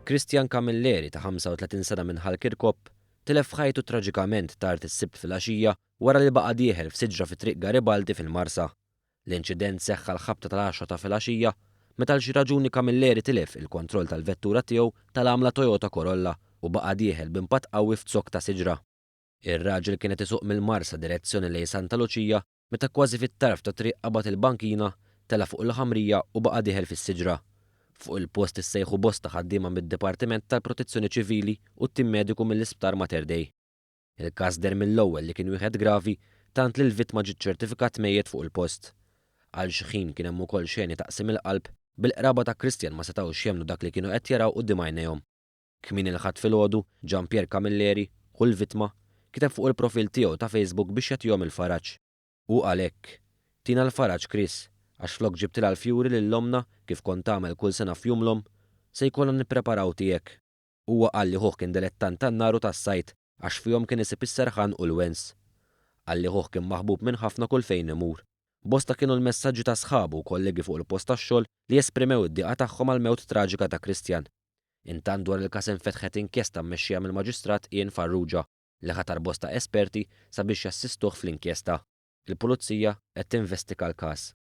Christian Camilleri ta' 35 sena minn Ħal Kirkop tilef ħajtu traġikament tard is-Sibt filgħaxija wara li baqa' dieħel f'siġra fi Triq Garibaldi fil-Marsa. L-inċident seħħ għall-ħabta tal-għaxra ta' filgħaxija meta għal xi raġuni Camilleri tilef il-kontroll tal-vettura tiegħu tal-għamla Toyota Corolla u baqa' dieħel b'impatt qawwi f'zokk ta' siġra. Ir-raġel kien qed isuq mill-Marsa direzzjoni lejn Santa Luċija meta kważi fit-tarf tat-triq qabad il-bankina, tela' fuq il-ħamrija u baqa' dieħel fis-siġra. Fuq il-post issejħu bosta ħaddiema mid-Dipartiment tal-Protezzjoni Ċivili u t-tim mediku mill-Isptar Mater Dei. Il-każ deher mill-ewwel li kien wieħed gravi tant li l-vittma ġiet ċertifikat mejjet fuq il-post. Għal xi ħin kien hemm ukoll xeni ta' qsim il-qalb bil-qraba ta' Christian ma setgħux jemmnu dak li kienu qed jaraw quddiem għajnejhom. Kmieni l-Ħadd filgħodu, Jean Pierre Camilleri, ħu l-vittma, kiteb fuq il-profil tiegħu ta' Facebook biex jagħtihom il-faraġ. Hu qal hekk, Tina l-faraġ Chris, għax flok ġibtilha l-fjuri lil ommna kif kont tagħmel kull sena f'Jum l-Omm, se jkollna nippreparaw tiegħek. Huwa qal li ħuh kien dilettant tan-nar u tas-sajd għax fihom kien isib is-serħan u l-wens. Qal li ħuh kien maħbub minn ħafna kull fejn imur. Bosta kienu l-messaġġi ta' sħabu u kollegi fuq il-post tax-xogħol li esprimew id-dieqa tagħhom għall-mewt traġika ta' Christian. Intant dwar il-każ infetħet inkjesta mmexxija mill-Maġistrat Ian Farrugia li ħatar bosta esperti sabiex jassistuh fl-inkjesta. Il-Pulizija qed tinvestiga l-każ.